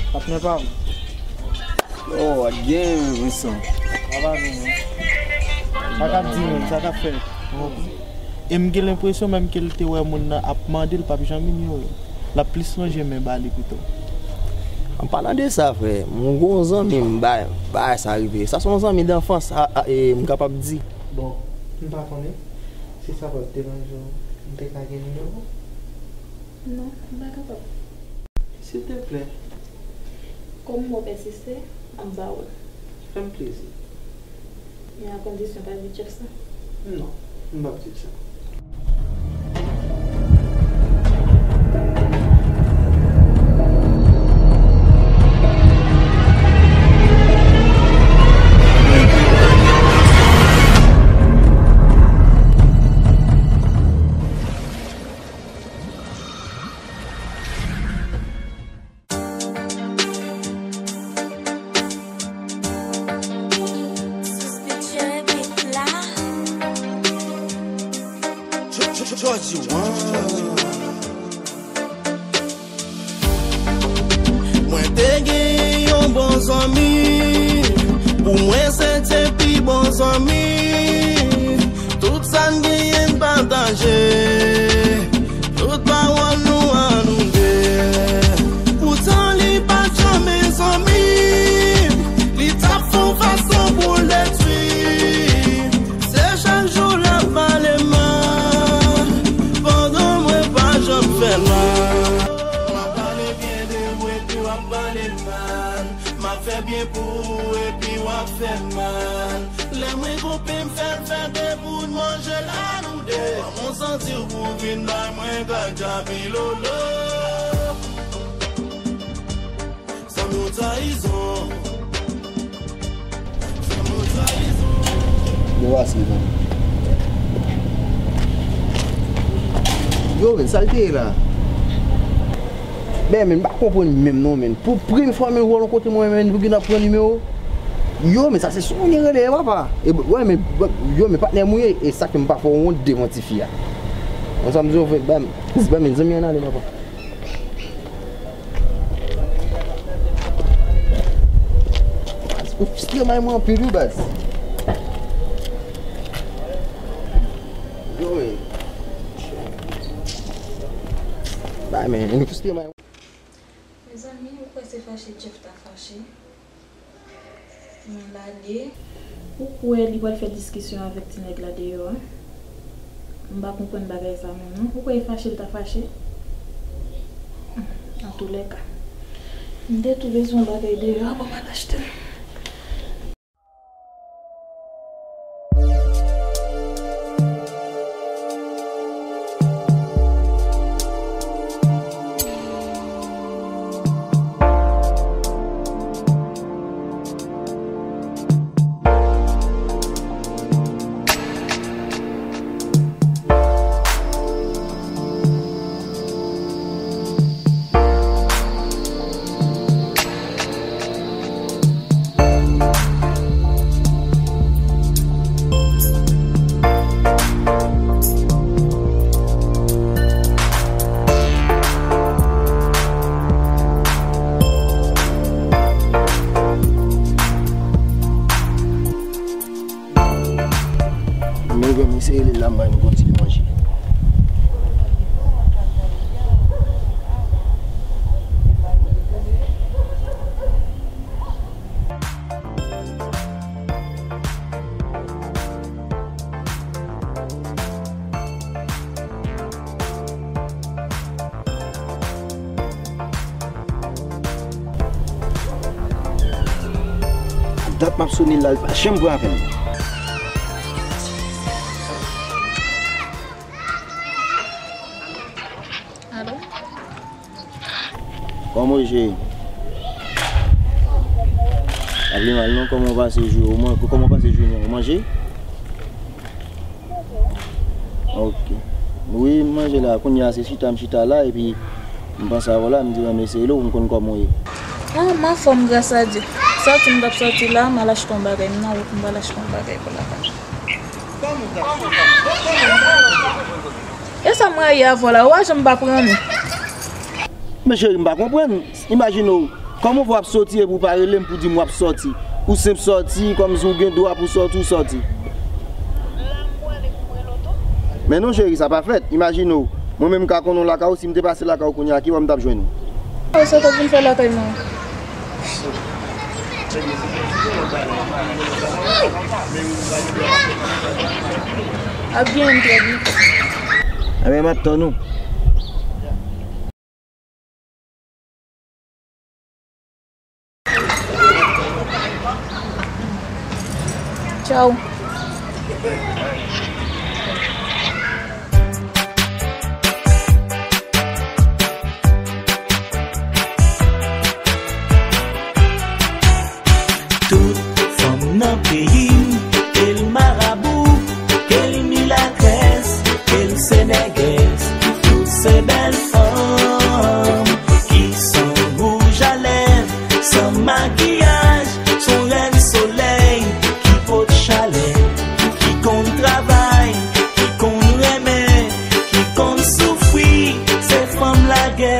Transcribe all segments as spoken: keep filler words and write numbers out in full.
Patnè pa m. Oh, w ap gen, Vincent. Sa va, non, non. Sa k ap di menm, sa k ap fèt? E m gen lenpresyon menm ke l te wè moun nan ap mande l, l p ap janm inyore l. L ap plis lonje men ba li pito. An palan de sa, frè, m gen yon zanmi m, ba, bagay sa rive. Sa se yon zanmi danfans, a, a, e, m kapab di. Bon, m pa konnen si sa p ap deranje w, m te ka gen nimewo w? Non, m pa kapab. Silteplè. Kòm w pèsiste, m ap ba w l. Fè m plezi. Men a kondisyon pa di tchèk sa. Non, m p ap di l sa. Mwen te gen yon bon zanmi, pou mwen se te pi bon zanmi. Tout sa n genyen n pataje. Tout pawòl nou an nou de. Poutan li pa t janm zanmi m. Li t ap fè yon fason pou l detwi m. Se chak jou l ap pale mal. Pandan mwen pa janm fè mal. M ap pale byen de ou epi w ap pale mal. M ap fè byen pou ou epi w ap fè mal. Lè mwen koupe m fè l fè de pou n manje l a nou de. Kòman w santi w pou w vin bay mwen kaka pilolo? Sa m yon trayizon. Sa m yon trayizon. Yo, ase, man. Yo, men, sa l te ye la? Ben, men, m pa konprann menm non, men. Pou premye fwa, men, wòl yon kote mwen, men, pou gen ap pran nimewo. Yo, men, sa se sou moun rele, papa. E, wè, men, yo, men, patnè m ou ye, e sa ke m pa fè w wont devan tifi a. Konsa m di w, ben, ben, men, zanmi an ale, papa. Ou fistire may mwen anpil, wi, baz. Yo, men. Bay, men, nou fistire may. Mezanmi, ou kwè se fache Jeff ta fache? Mwen lale. Ou kwè li pral fè diskisyon avèk ti nèg la deyò a? M pa konprann bagay sa menm non. Ou kwè e fache l ta fache? Antoulèka, m te tou bezwen yon bagay deyò a, bon, m al achte l. Men, men, men, se rele l la, mwen, m konn si li manje. Dat m ap sone l la, li pa janm pran apèl mwen. Alo? Kòman w ye, cheri? Pa vle mal non, kòman w pase jou, ou man-, kòman w pase jounen an? Ou manje? Ok. Wi, m manje la. Kounye a se chita m chita la, epi m panse avè w la, m di, "Bon, m eseye w, m konn kòman w ye." Ah, m anfòm, gras a Dye. Sòti m t ap sòti la, m al achte yon bagay. M nan wout, m pral achte yon bagay pou lakay. E sa m rayi avè w la, ou pa janm pa pran m. Men cheri, m pa konprann. Imajine w, Kòman w ap soti epi w pa rele m pou di m w ap soti? Ou senp soti, kòmsi w gen dwa pou soti, ou soti. Men non, cheri, sa pa fèt. Imajine w, mwen menm m ka konnen w lakay ou, si m te pase lakay ou kounye a, ki bò m t ap jwenn ou? Ou sot ap vin fè lakay mwen. Ap gen m trè byen. Enben, m ap tann ou. Tchaw. Tout fanm nan peyi m, ke l marabou, ke l milatrès, ke l senègès, tout se bèl fanm ki san wouj a lèv, san makiyaj, son rèn solèy ki pot chalè, ki konn travay, ki konn renmen, ki konn soufri, se fanm lagè,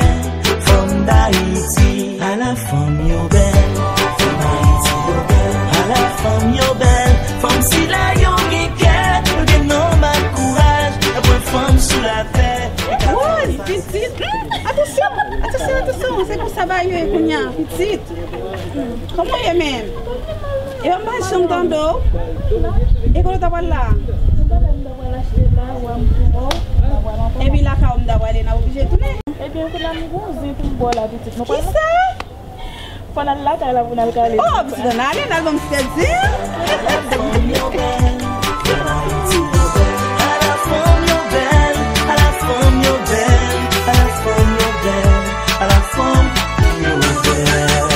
fanm Dayiti. Ala fanm yo bèl, fanm Ayiti yo bèl. Ala fanm yo bèl, fanm sila yo gen kè, yo gen nonm ak kouraj, yo pran fanm sou latè. Woy, pitit! Hmm, atansyon, atansyon, atansyon, se konsa bagay yo ye kounye a, pitit. Hmm, kòman w ye menm? E pa m pa janm tande w. E kote w ta pral la? Epi lakay ou m ta prale, n ap oblije tounen. Ebyen, kounye a m gon zen pou m ba w la, pitit. Nou pral... Kisa? Fò n al lakay la pou n al kale. Oh, pitit, ann ale, n al ban m ti tèt zen. Ala fanm yo bèl, ala fanm yo bèl, ala fanm yo bèl, ala fanm yo bèl.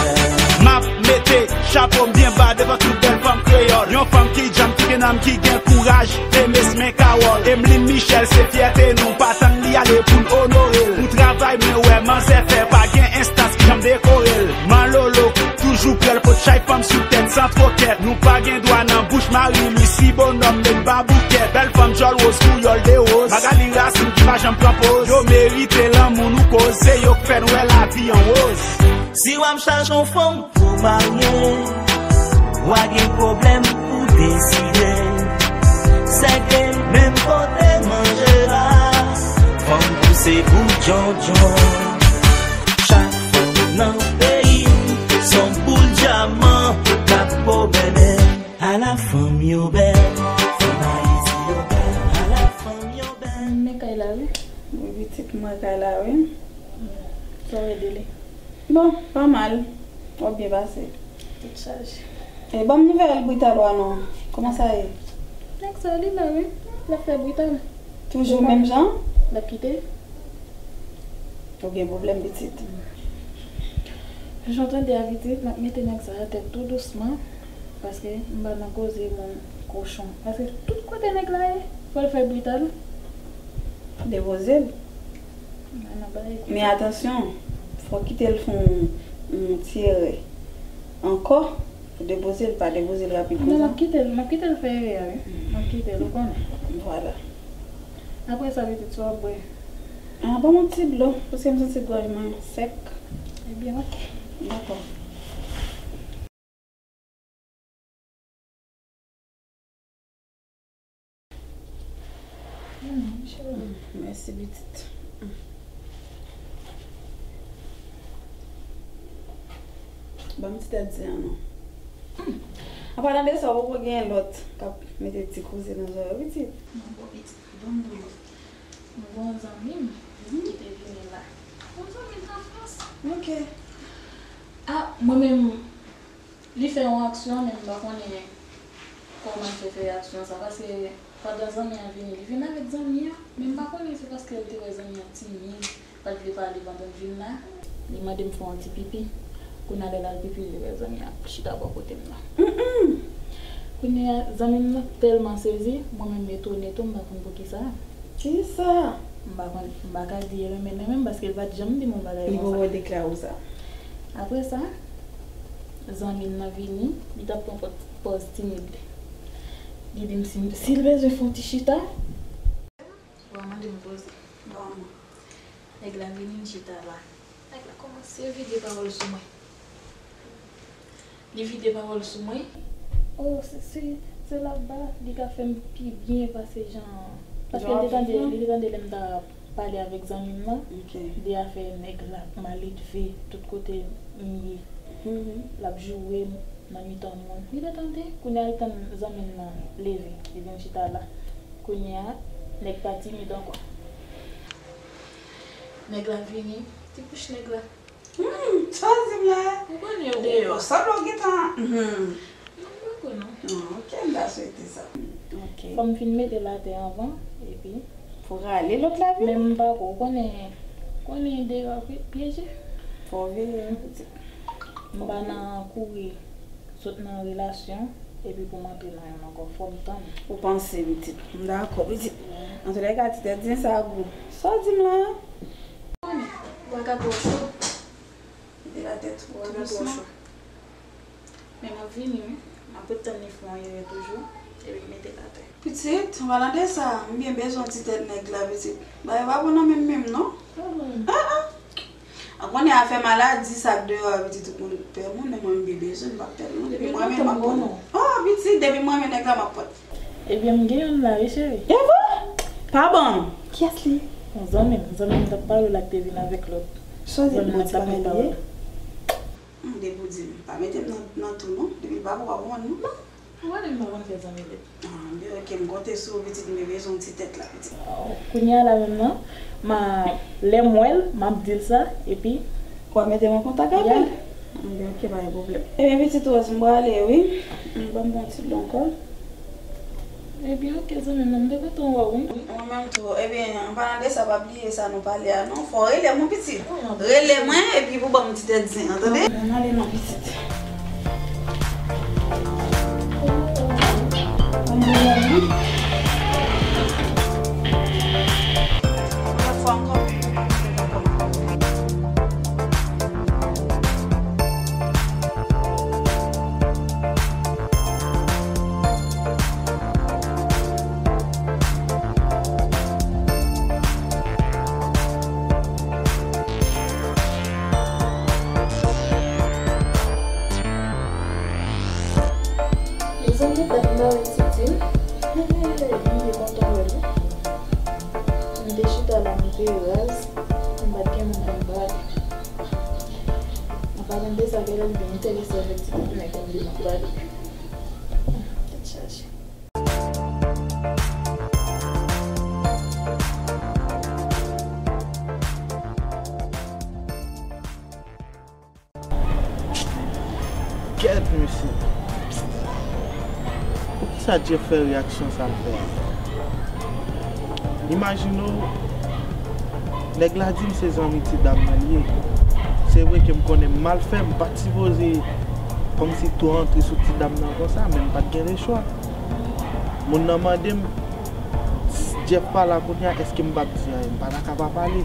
M ap mete chapo m byen ba devan tout bèl fanm kreyòl. Yon fanm ki djanm, ki gen nanm, ki gen kouraj. Emesmen Carole, Emeline Michel, se fyète nou. Pa tann li ale pou n onore l. Pou travay mwen wè manzè fè, pa gen enstans ki janm dekore l. Malolo, toujou prè l, pot chay fanm sou tèt, san twokèt. Nou pa gen dwa nan bouch mari li, si bonòm met baboukèt. Bèl fanm djòl woz, kouyòl de woz. Magali Racine ki pa janm pran poz. Yo merite lanmou nou koz, se yo k fè n wè lavi an woz. Si w ap chache yon fanm pou w marye, w a gen pwoblèm pou w deside. Sèke menm kote manje la, fanm pouse bout djondjon. Chak fanm nan peyi m, s on boul dyaman k ap pwomènen. Ala fanm yo bèl, fanm Ayiti yo bèl, ala fanm yo bèl. Men kay la, wi. Wi, pitit, m wè kay la, wi. Sa w ede li? Bon, pa mal. W ap byen pase. Tèt chaje. E, ban m nouvèl Brital ou a non. Kòman sa ye? Nèg sa, li la, wi. L ap fè Brital. Toujou menm jan? L ap kite. Ou gen pwoblèm, pitit. Jan w tande a, pitit, m ap mete nèg sa atè tou dousman, paske m pa nan koze moun kochon. Paske tout kote nèg la ye, fò l fè Brital. Depoze l. Men atansyon, fò w kite l fè yon, yon ti erè ankò. Depoze l, pa depoze l rapid konsa. Non, m ap kite l, m ap kite l fè erè a, wi. M ap kite l, ou konnen. Vwala. Apre sa, pitit, sa w ap bwè? Ah, ban m yon ti dlo, paske m santi gòj mwen sèk. Ebyen, oke. Dakò. Mèsi, pitit. Ban m ti tèt zen an non. An palan de sa, ou poko gen lòt k ap mete ti koze nan zòrèy ou, pitit? Non, bon, pitit, ban m di w. M gon zanmi m ki te vini la. Yon zanmi l nan Frans? Ok. Ah, mwen menm, li fè yon aksyon, men m pa konnen kòman l te fè aksyon sa, paske pandan zanmi an vini, li vin avèk zanmi an, men m pa konnen se paske l te wè zanmi an timid, pa t vle pale pandan l vin la. Li mande m fè yon ti pipi. Kounye a lè l al pipi, li wè zanmi an ap chita bò kote m nan. Mm, mm. Kounye a, zanmi m nan tèlman sezi, mwen menm m etone tou, m pa konn poukisa. Kisa? M pa konn, m pa ka di e renmen nan menm, paske l pa t janm di m yon bagay konsa. Li poko deklare w sa? Apre sa, zanmi m nan vini, li t ap pran pòz, pòz timid. Li di m si, si l bezwen fè yon ti chita. Wa mande m poze. Bon. Nèg la vini, m chita la. Nèg la kòmanse vide pawòl sou mwen. Li vide pawòl sou mwen. Oh, se, se, se laba, li ka fè m pi byen pase jan. Paske li te tande, li te tande lè m ta pale avèk zanmi m nan. De afè nèg la, maledve, tout kote m ye. L ap joure m nan mitan moun. Li te tande, kounye a li tann zanmi m nan leve, li vin chita la. Kounye a, nèg pa timid ankò. Nèg la vini, ti bouch nèg la. Hmm, sa w di m la? Ou konnen yo deyò. Ou sanble w gentan. Hmm. Non, m pa kwè non. Ah, ok, m ta swete sa. Ok. Fò m fin mete l atè anvan, epi. Pou rale lòt la vini? Men m pa kwè, ou konnen, konnen deyò ap pyeje. Fò w veye, pitit. M pa nan kouri sot nan relasyon, epi pou m antre nan yonn ankò, fò m tann. Ou panse, pitit. M dakò, pitit. Antoulèka, ti tèt zen sa gou. Sa w di m la? Ou pa ka twò cho. Mete l atè tou dousman. Men m ap vini, wi. M ap ret tann li fè yon erè toujou. Epi m mete l atè. Pitit, an palan de sa, m byen bezwen ti tèt nèg la, pitit. Bagay pa bon nan men m menm, non. Ah, ah. Ou konnen afè maladi, sa k deyò a, pitit, tout moun pè moun, men mwen, m byen bezwen, m p ap pè l, non. Depi m renmen, m ap pran l. Oh, pitit, depi m renmen nèg la, m ap pran l. Ebyen, m gen youn la, wi, cheri. E vre? Pa ban m. Kiyès li? Yon zanmi m, zanmi m t ap pale w la k te vin avèk lòt. Sa w di m, bon ti bagay li ye? Hmm, depi w di m, pa mete m nan, nan tou, non. Depi l pa bon, pa bon, non. Non. Ou konnen m pa konn fè zanmi lèd. Ah, byen, ok, m konte sou ou, pitit, m byen bezwen yon ti tèt la, pitit. Oh, kounye a la menm nan, m a, lè m wè l, m ap di l sa, epi. W ap mete m an kontak avè l? Ebyen, ok, pa gen pwoblèm. Ebyen, pitit Rose, m prale, wi. M ban m bon ti dlo ankò. Ebyen, ok, zanmi m nan, m te kontan wè w, wi. Mwen menm tou. Ebyen, an palan de sa, pa bliye sa nou pale a, non. Fò w rele mwen, pitit. Rele mwen, epi pou ban m ti tèt zen an, tande? Ann ale non, pitit. Mezanmi, dat m pa wè Titi. Hey, m te kontan wè l wi. M te chita la, m te raz, m pa t gen moun pou m pale. An palan de sa, genlè l byen enterese avèk ti nèg m li m ap pale. Tèt chaje. Kèt, mesye. Poukisa Jeff fè reyaksyon sa l fè a? Imajine w, nèg la di m se zanmi ti dam nan l ye. Se vre ke m konnen m mal fè, m pa t sipoze kòmsi tou antre sou ti dam nan konsa, men m pa t gen lechwa. Moun nan mande m, Jeff pa la kounye a, èske m p ap di anyen? M pa ta ka pa pale.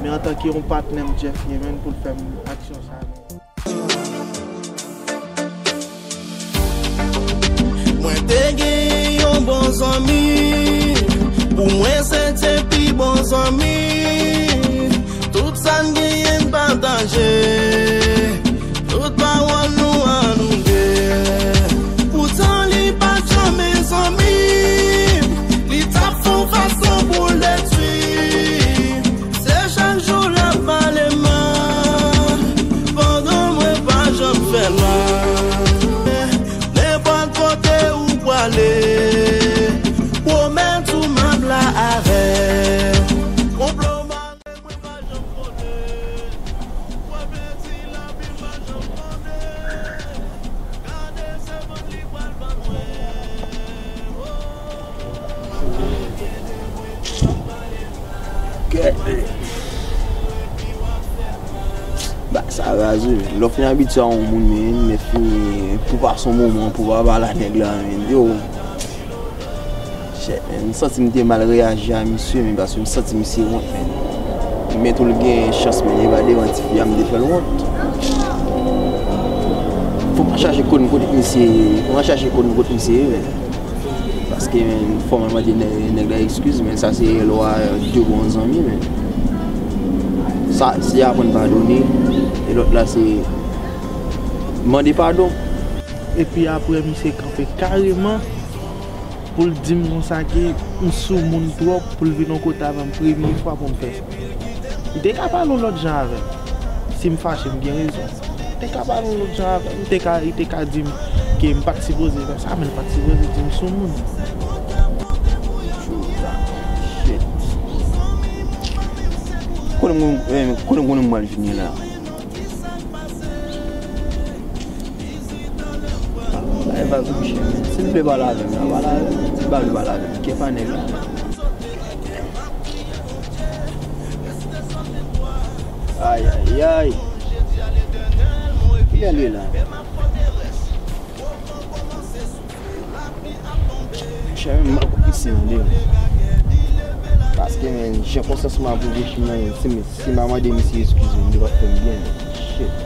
Men antanke yon patnè m Jeff ye menm pou l fè m aksyon sa a, men. Mwen te gen yon bon zanmi, pou mwen se te pi bon zanmi. Tout sa n genyen n pataje, tout pawòl nou an nou de. Poutan li pa t janmen zanmi m, li t ap fè yon fason pou l detwi m. Se chak jou l ap pale mal, pandan mwen pa janm fè mal. Nenpòt kote ou prale, pwomèt ou m ap la avè w. Konplo male mwen pa janm konnen, pwomèt ti lavi m pa janm konnen. Gade se vant li pral ban mwen. Kèt, men. Bagay sa raz wi. Lè w fin abitye a yon moun, men, men fini pou pase yon moman pou pa pale a nèg la, men. Yo. Shit, men, m santi m te mal reyaji a misye, men, paske m santi misye wont, men. Men tou l gen chans, men, e pa devan tifi a m te fè l wont. Fò m al chache kò m kote misye ye, fò m al chache kò m kote misye ye, men. Paske, men, fò m al mande nè-, nèg la eskiz, men sa se lwa de bon zanmi, men. Sa, se aprann padone, e lòt la, se Mande padon. Epi apre, misye kanpe kareman pou l di m konsa ke m soumoun twòp pou l vin yon kote avè m premye fwa pou m fè sa. Li te ka pale yon lòt jan avè m. Si m fache, m gen rezon. Li te ka pale yon lòt jan avè m. Li te ka, li te ka di m ke m pa t sipoze fè sa, men l pa t sipoze di m soumoun. Shit. Kote m, eh, kote m konnen m pral vini la? Ay, baz, mouche. Si l vle pale avè m la, pale avè m. Si l pa vle pale avè m, kè pa nèg la. Ay, ay, ay. Kilè l ye la? Chè, men m pa konn ki se yon de. Paske, men, jan konsyans mwen ap reflechi, men, si, si m pa mande misye eskize, li p ap fè m byen, men. Shit.